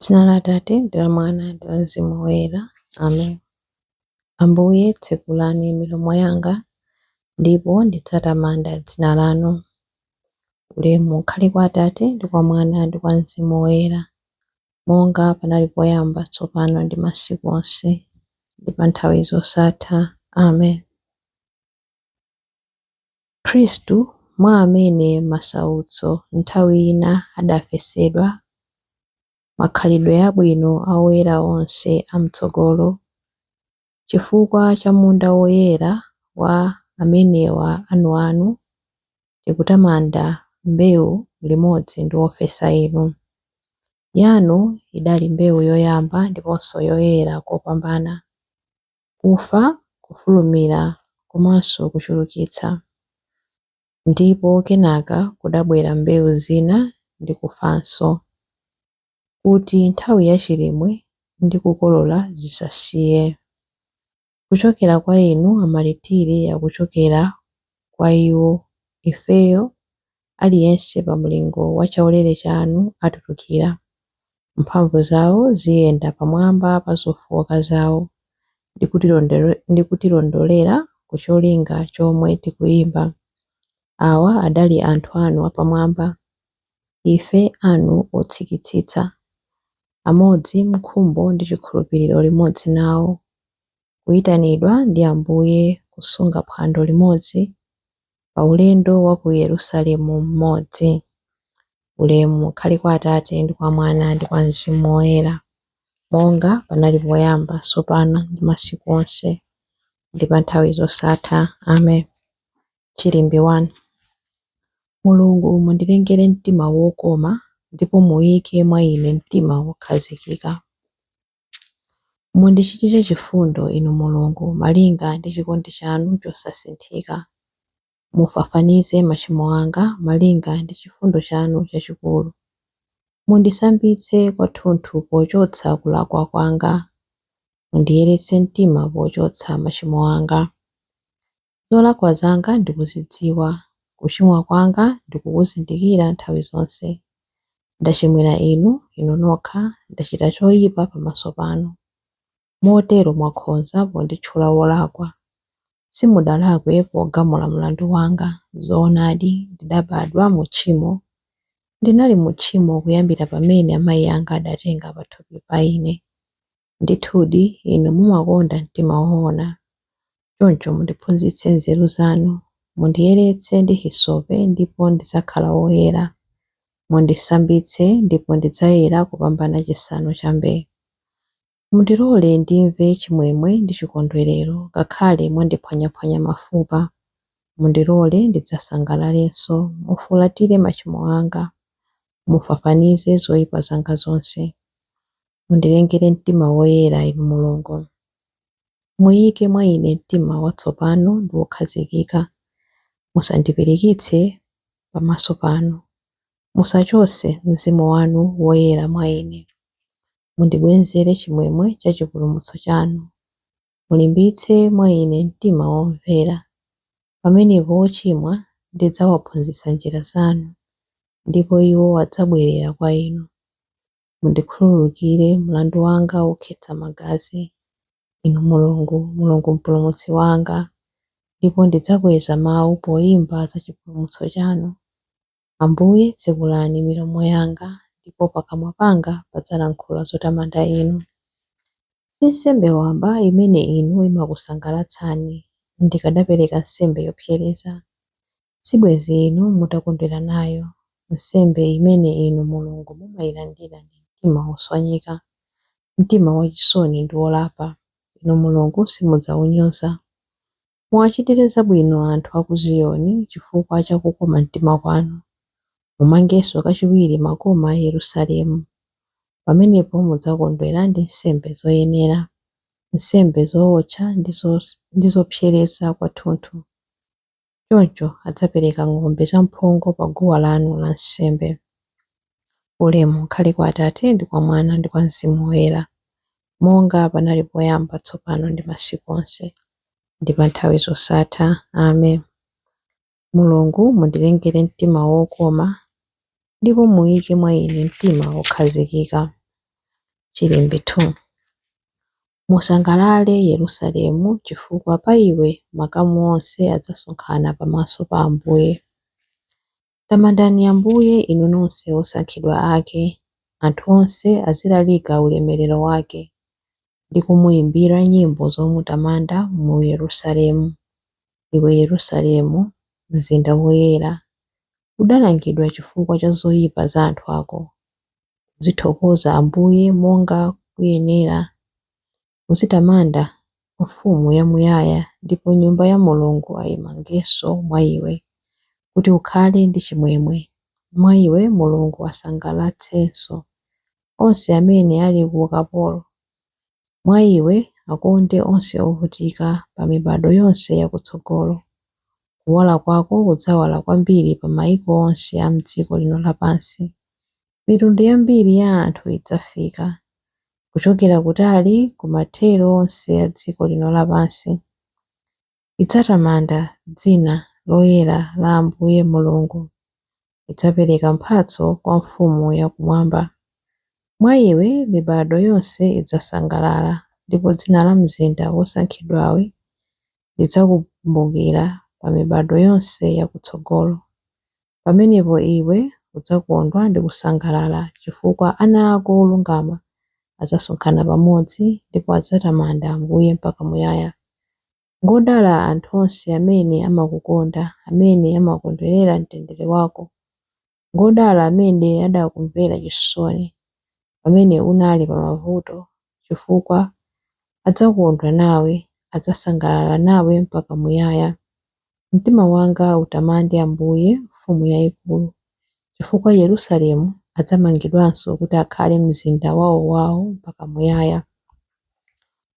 M'dzina la Atate ndi la Mwana ndi la Mzimu Woyera. Amen. Ambuye, tsekulani milomo yanga, ndipo ndidzatamanda dzina lanu. Ulemu ukhale kwa Atate ndi kwa Mwana ndi kwa Mzimu Woyera, monga panali poyamba, tsopano ndi masiku onse, ndi pa nthawi zosatha. Amen. Khristu, mwa amene masautso nthawi ina adafesedwa, makhalidwe abwino a oyera onse am'tsogolo, chifukwa cha munda woyera wa amenewa anuanu, tikutamanda mbewu limodzi ndi ofesa inu. Yanu idali mbewu yoyamba ndiponso yoyera kopambana, kufa, kufulumira komanso kuchulukitsa. Ndipo kenaka kudabwera mbewu zina ndi kufanso, kuti nthawi yachilimwe ndi kukolola zisasiye. Kuchokera kwa inu amalitiri akuchokera kwa iwo ifeyo aliyense pa mlingo wa chaulere chanu atulukira. Mphamvu zawo ziyenda pamwamba pa zofowoka zawo ndi kutilondolera ku cholinga chomwe tikuyimba. Awa adali anthu anu apamwamba, ife anu otsikitsitsa, amodzi m'nkhumbo ndi chikhulupiriro limodzi nawo, kuyitanidwa ndi Ambuye kusunga phwando limodzi pa ulendo wa ku Yerusalemu mmodzi. Ulemu ukhale kwa Atate ndi kwa Mwana ndi kwa Mzimu Woyera, monga panali poyamba, tsopano ndi masiku onse, ndi pa nthawi zosatha. Amen. Chilimbi 1. Mulungu, mundilengere mtima wokoma, ndipo muyike mwa ine mtima wokhazikika. Mundichitire chifundo, Inu Mulungu, malinga ndi chikondi chanu chosasinthika. Mufafanize machimo anga, malinga ndi chifundo chanu chachikulu. Mundisambitse kwathunthu pochotsa kulakwa kwanga, mundiyeretse mtima pochotsa machimo anga. Zolakwa zanga ndikuzidziwa, kuchimwa kwanga ndikukuzindikira nthawi zonse. Ndachimwira inu, inu nokha, ndachita choyipa pamaso panu. Motero mwakhoza ponditchula wolakwa. Simudalakwe pogamula mlandu wanga. Zoonadi, ndidabadwa mu tchimo, ndinali mu tchimo kuyambira pamene amayi anga adatenga pathupi pa ine. Ndithudi, inu mumakonda mtima woona. Choncho mundiphunzitse nzeru zanu. Mundiyeretse ndi hisope ndipo ndidzakhala woyera. Mundisambitse ndipo ndidzayera kupambana chisanu cha mbee. Mundilole ndimve chimwemwe ndi chikondwerero, ngakhale mwandiphwanyaphwanya mafupa. Mundilole ndidzasangalalenso. Mufulatire machimo anga, mufafanize zoyipa zanga zonse. Mundilengere mtima woyera, Inu Mulungu. Muyike mwa ine mtima watsopano ndi wokhazikika. Musandipirikitse pamaso panu. Musachotse mzimu wanu woyera mwa ine. Mundibwezere chimwemwe cha chipulumutso chanu. Mulimbitse mwa ine mtima womvera. Pamenepo ochimwa ndidzawaphunzitsa njira zanu, ndipo iwo adzabwerera kwa inu. Mundikhululukire mlandu wanga wokhetsa magazi, Inu Mulungu, Mulungu Mpulumutsi wanga, ndipo ndidzakweza mawu poyimba za chipulumutso chanu. Ambuye, tsekulani milomo yanga, ndipo pakamwa panga padzalankhula zotamanda inu. Si nsembe wamba imene inu imakusangalatsani, ndikadapereka nsembe yopsereza. Sibwenzi inu mutakondwera nayo. Nsembe imene inu Mulungu mumayilandira ndi mtima woswanyika, mtima wachisoni ndi wolapa. Inu Mulungu simudzawunyoza. Muwachitire zabwino anthu a ku Ziyoni chifukwa cha kukoma mtima kwanu. Mumangenso kachiwiri makoma a Yerusalemu. Pamenepo mudzakondwera ndi nsembe zoyenera, nsembe zowotcha ndi zopsereza kwathunthu. Choncho adzapereka ng'ombe zamphongo pa guwa lanu la nsembe. Ulemu ukhale kwa Atate ndi kwa Mwana ndi kwa Mzimu Woyera, monga panali poyamba, tsopano ndi masiku onse, ndi pa nthawi zosatha. Amen. Mulungu, mundilengere mtima wokoma, ndipo muyike mwa ine mtima wokhazikika. Chilimbi 2. Musangalale Yerusalemu, chifukwa pa iwe makamu onse adzasonkhana pamaso pa Ambuye. Tamandani Ambuye, inu nonse osankhidwa ake, anthu onse azilalika ulemerero wake ndi kumuyimbira nyimbo zomutamanda mu Yerusalemu. Iwe Yerusalemu, mzinda woyera, udalangidwa chifukwa cha zoyipa za anthu ako. Uzithokoza Ambuye monga kuyenera, uzitamanda Mfumu yamuyaya, ndipo nyumba ya Mulungu ayimangenso mwa iwe, kuti ukhale ndi chimwemwe. Mwa iwe Mulungu asangalatsenso onse amene ali ku ukapolo. Mwa iwe akonde onse ovutika pa mibado yonse yakutsogolo. Kuwala kwako kudzawala kwambiri pa mayiko onse a m'dziko lino lapansi. Mitundu yambiri ya anthu idzafika kuchokera kutali kumathero onse a dziko lino lapansi. Idzatamanda dzina loyera la Ambuye Mulungu, idzapereka mphatso kwa Mfumu yakumwamba. Mwa iwe mibado yonse idzasangalala, ndipo dzina la mzinda wosankhidwawe lidzakumbukira pa mibado yonse yakutsogolo. Pamenepo iwe udzakondwa ndi kusangalala, chifukwa ana ako olungama adzasonkhana pamodzi, ndipo adzatamanda Ambuye mpaka muyaya. Ngodala anthu onse amene amakukonda, amene amakondwerera mtendere wako. Ngodala amene adakumvera chisoni pamene unali pa mavuto, chifukwa adzakondwa nawe, adzasangalala nawe mpaka muyaya. Mtima wanga utamande Ambuye, Mfumu yayikulu, chifukwa Yerusalemu adzamangidwanso kuti akhale mzinda wawowawo mpaka muyaya.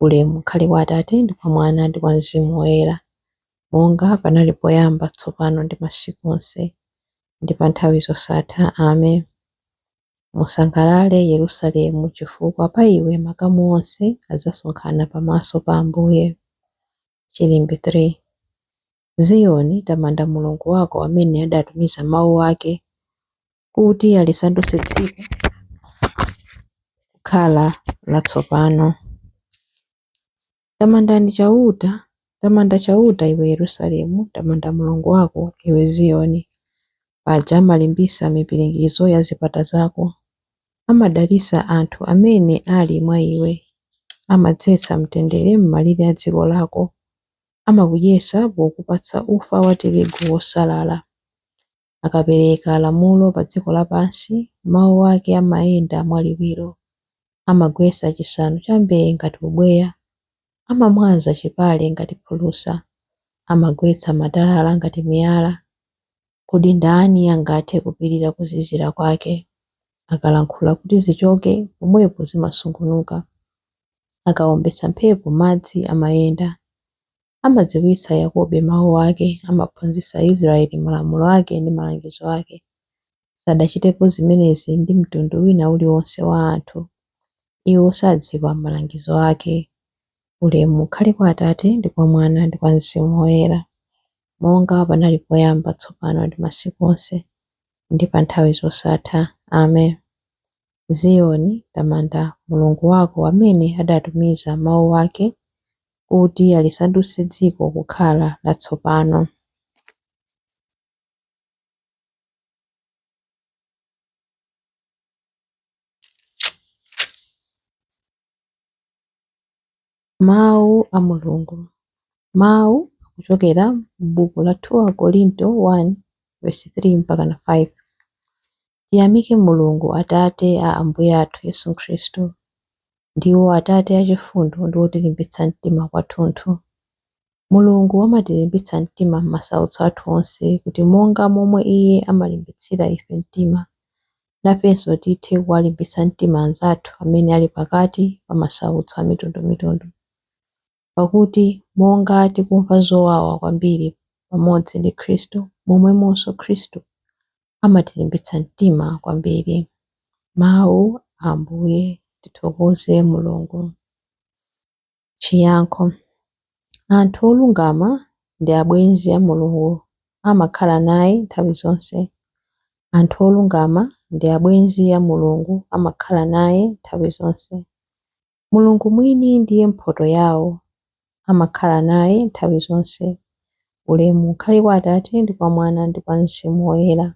Ulemu ukhale kwa Atate ndi kwa Mwana ndi kwa Mzimu Woyera, monga panali poyamba, tsopano ndi masiku onse, ndi pa nthawi zosatha. Amen. Musangalale Yerusalemu, chifukwa pa iwe makamu onse adzasonkhana pamaso pa Ambuye. Chilimbi 3. Ziyoni, tamanda Mulungu wako amene adatumiza mawu ake kuti alisandutse dziko kukhala latsopano. Tamandani Chauta, tamanda Chauta iwe Yerusalemu, tamanda Mulungu wako iwe Ziyoni. Paja amalimbitsa mipiringidzo ya zipata zako, amadalitsa anthu amene ali mwa iwe, amadzetsa mtendere m'malire a dziko lako, amakudyetsa pokupatsa ufa wa tirigu wosalala. Akapereka lamulo pa dziko lapansi, mawu ake amayenda mwaliwiro. Amagwetsa chisanu cha mbee ngati ubweya, amamwaza chipale ngati phulusa, amagwetsa matalala ngati miyala. Kodi ndani angathe kupirira kuzizira kwake? Akalankhula kuti zichoke, pomwepo zimasungunuka. Akawombetsa mphepo, madzi amayenda. Amadziwitsa Yakobo mawu ake, amaphunzitsa Israele malamulo ake ndi malangizo ake. Sadachitepo zimenezi ndi mtundu wina uliwonse wa anthu. Iwo sadziwa malangizo ake. Ulemu ukhale kwa Atate ndi kwa Mwana ndi kwa Mzimu Woyera, monga panali poyamba, tsopano ndi masiku onse, ndi pa nthawi zosatha. Amen. Ziyoni, tamanda Mulungu wako amene adatumiza mawu ake kuti alisandutse dziko kukhala latsopano. Mawu a Mulungu. Mawu akuchokera m'buku la 2 Akorinto 1 verse 3 mpaka na 5. Tiyamike Mulungu Atate a Ambuye athu Yesu Khristu. Ndiwo Atate achifundo ndi otilimbitsa mtima kwathunthu. Mulungu amatilimbitsa mtima m'masautso athu onse, kuti monga momwe Iye amalimbitsira ife mtima, nafenso tithe kuwalimbitsa mtima anzathu amene ali pakati pa masautso a mitundumitundu. Pakuti monga tikumva zowawa kwambiri pamodzi ndi Khristu, momwemonso Khristu amatilimbitsa mtima kwambiri. Mawu a Ambuye. Tithokoze Mulungu. Chiyankho. Anthu olungama ndi abwenzi a Mulungu, amakhala naye nthawi zonse. Anthu olungama ndi abwenzi a Mulungu, amakhala naye nthawi zonse. Mulungu mwini ndiye mphotho yawo, amakhala naye nthawi zonse. Ulemu ukhale kwa Atate ndi kwa Mwana ndi kwa Mzimu Woyera.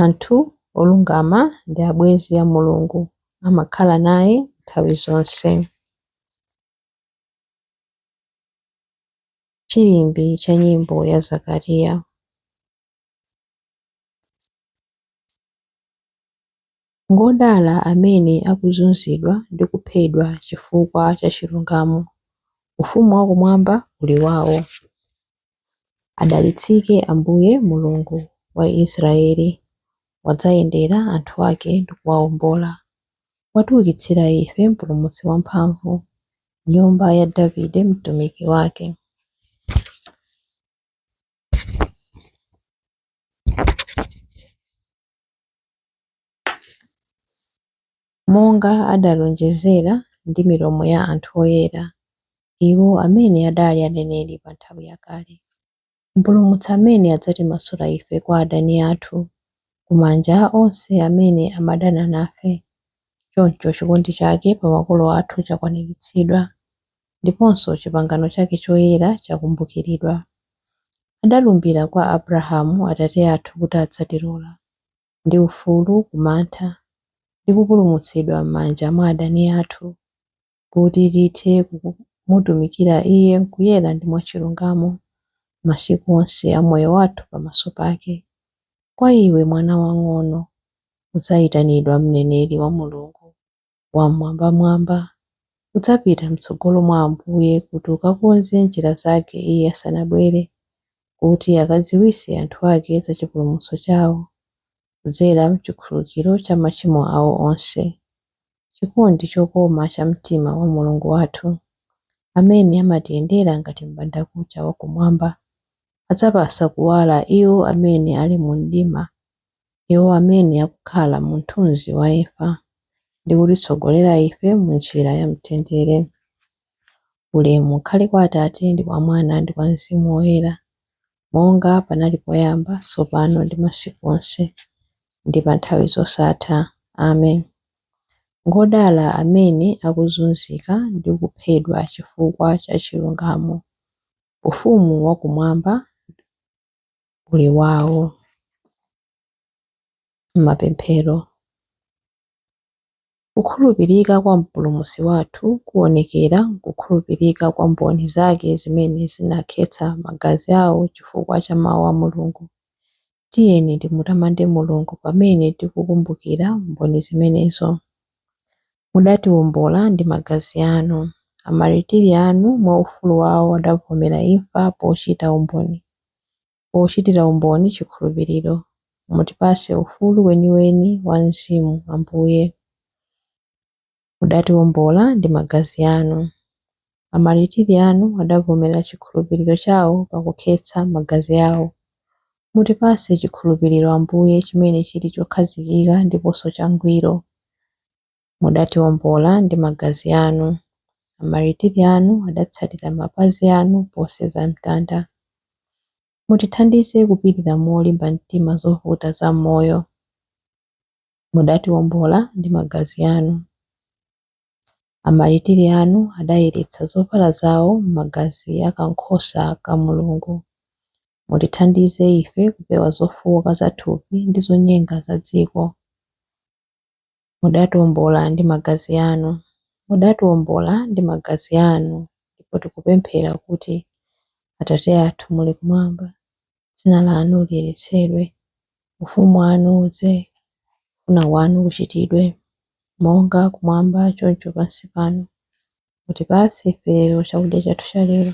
Anthu olungama ndi abwenzi a Mulungu, amakhala naye nthawi zonse. Chilimbi cha nyimbo ya Zakariya. Ngodala amene akuzunzidwa ndi kuphedwa chifukwa cha chilungamo, ufumu wakumwamba uli wawo. Adalitsike Ambuye Mulungu wa Israeli, wadzayendera anthu ake ndi kuwawombola. Watiukitsira ife Mpulumutsi wamphamvu, nyumba ya Davide mtumiki wake. Monga adalonjezera ndi milomo ya anthu oyera, iwo amene adali aneneri pa nthawi yakale. Mpulumutsi amene adzatimasula ife kwa adani athu, ku manja a onse amene amadana nafe. Choncho chikondi chake pa makolo athu chakwaniritsidwa, ndiponso chipangano chake choyera chakumbukiridwa. Adalumbira kwa Abrahamu atate athu kuti adzatilola, ndi ufulu ku mantha, ndi kupulumutsidwa m'manja mwa adani athu, kuti tithe kumutumikira Iye m'kuyera ndi mwachilungamo masiku onse a moyo wathu pamaso pake. Kwa iwe, mwana wang'ono, udzayitanidwa mneneri wa Mulungu Wam'mwambamwamba. Udzapita m'tsogolo mwa Ambuye kuti ukakonze njira zake Iye asanabwere, kuti akadziwitse anthu ake za chipulumutso chawo, kudzera m'chikhululukiro cha machimo awo onse. Chikondi chokoma cha mtima wa Mulungu wathu, amene amatiyendera ngati m'bandakucha wakumwamba, adzapatsa kuwala iwo amene ali mu mdima, iwo amene akukhala mu mthunzi wa imfa, ndi kutitsogolera ife mu njira ya mtendere. Ulemu ukhale kwa Atate ndi kwa Mwana ndi kwa Mzimu Woyera, monga panali poyamba, tsopano ndi masiku onse, ndi pa nthawi zosatha. Amen. Ngodala amene akuzunzika ndi kuphedwa chifukwa cha chilungamo, ufumu wakumwamba uli wawo. Mapemphero. Kukhulupirika kwa Mpulumutsi wathu kuonekera m'kukhulupirika kwa mboni zake zimene zinakhetsa magazi awo chifukwa cha mawu a Mulungu. Tiyeni timutamande Mulungu pamene tikukumbukira mboni zimenezo. Mudatiwombola ndi magazi anu. Amaritiri anu mwa ufulu wawo adavomera imfa pochitira umboni chikhulupiriro. Mutipatse ufulu weniweni wa mzimu, Ambuye. Mudatiwombola ndi magazi anu. Amaritiri anu adavomera chikhulupiriro chawo pakukhetsa magazi awo. Mutipatse chikhulupiriro, Ambuye, chimene chili chokhazikika ndiponso changwiro. Mudatiwombola ndi magazi anu. Amaritiri anu adatsatira mapazi anu posenza mtanda. Mutithandize kupirira molimba mtima zovuta za m'moyo. Mudatiwombola ndi magazi anu. Amaritiri anu adayeretsa zovala zawo m'magazi a kankhosa ka Mulungu. Mutithandize ife kupewa zofowoka za thupi ndi zonyenga za dziko. Mudatiwombola ndi magazi anu. Mudatiwombola ndi magazi anu, ndipo tikupemphera kuti, Atate athu muli kumwamba, dzina lanu liyeretsedwe, ufumu wanu udze, kufuna kwanu kuchitidwe, monga kumwamba choncho pansi pano. Mutipatse ife lero chakudya chathu cha lero.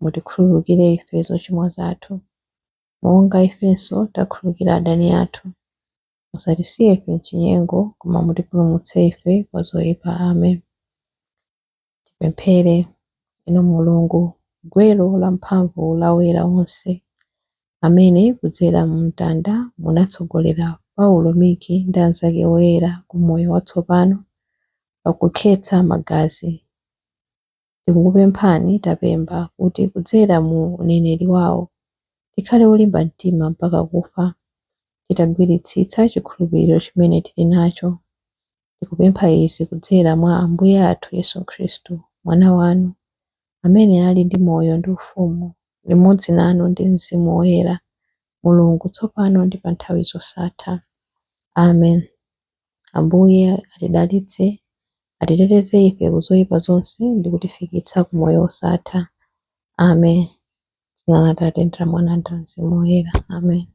Mutikhululukire ife zochimwa zathu, monga ifenso takhululukira adani athu. Musatisiye ife m'chinyengo, koma mutipulumutse ife kwa zoyipa. Amen. Tipemphere. Inu Mulungu, gwero la mphamvu la oyera onse, amene kudzera mu mtanda munatsogolera Paulo Miki ndi anzake oyera ku moyo watsopano pakukhetsa magazi, tikukupemphani tapempha kuti kudzera mu uneneri wawo tikhale olimba mtima mpaka kufa, titagwiritsitsa chikhulupiriro chimene tili nacho. Tikupempha izi kudzera mwa Ambuye athu Yesu Khristu, Mwana wanu, amene ali ndi moyo ndi ufumu, limodzi nanu ndi Mzimu Woyera, Mulungu, tsopano ndi pa nthawi zosatha. Amen. Ambuye atidalitse, atiteteze ife ku zoyipa zonse ndi kutifikitsa ku moyo wosatha. Amen. Dzina la Atate ndi la Mwana ndi la Mzimu Woyera. Amen.